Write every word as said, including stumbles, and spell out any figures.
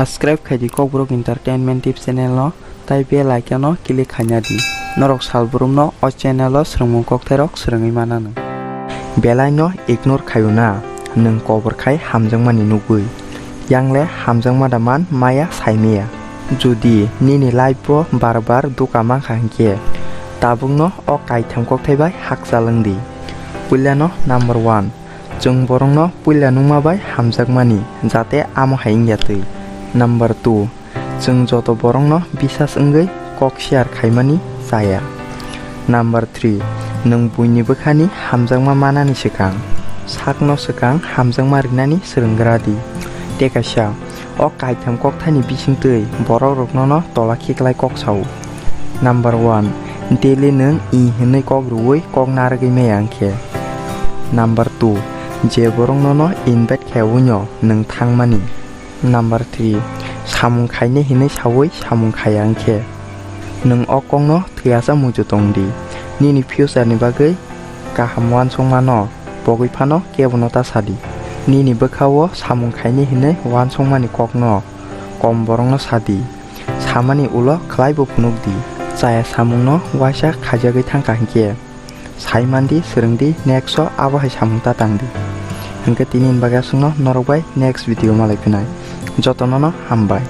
Subscribe khaidi Kokborok Entertainment Tip channel no, tai bell icon no click khaina di. Norok salbrum no o channel o swrwngmung kokthairok swrwngwi mananw. Belai no ignore khaio na, nwng kobor khai hamjakmani nugwi. Yangle hamjakma da man maya saimaya. Jodi nini life o bar bar duka mankha hinkhe, tabuk no o kaitham kokthai bai hakchal wngdi. Puila no number one, chwng borok no puila nungma bai hamjakmani, jate amo hai wngya twi. Number two, chwng joto borok no bisas wngwi kok share khaimani chaya. Number three, nwng buini bwkhani hamjakma manani swkang, sakno swkang hamjakma rinani swrwnggra di. Tei kaisa, o kaitham kokthaini bisingtwi borok rokno no tola khiklai kok sao. Number one, daily nwng i hwnwi kok rwui kok narwgwi maya wngkhe. Number two, je borok nono invite khayaui no nwng thangmani. Number three, samung khainai hinwi saui samung khaiya wngkhe. Nwng o kokno thwiyacha muitu tongdi. Nini future ni bagwi kaham uansukmano pogwi phano kebono ta sadi. Nini bwkha-o samung khainai hinwi uansukmani kokno kom borokno sadi. Samani ulo khlaibo phunukdi. Chaya samungno uaisa khaijagwi thangkha hinkhe. Saimandi, swrwngdi, next o abo hai samung ta tangdi. Hinkhe tini ni bagwi aswkno, norok bai next video malai phinai. Jotono no hambai.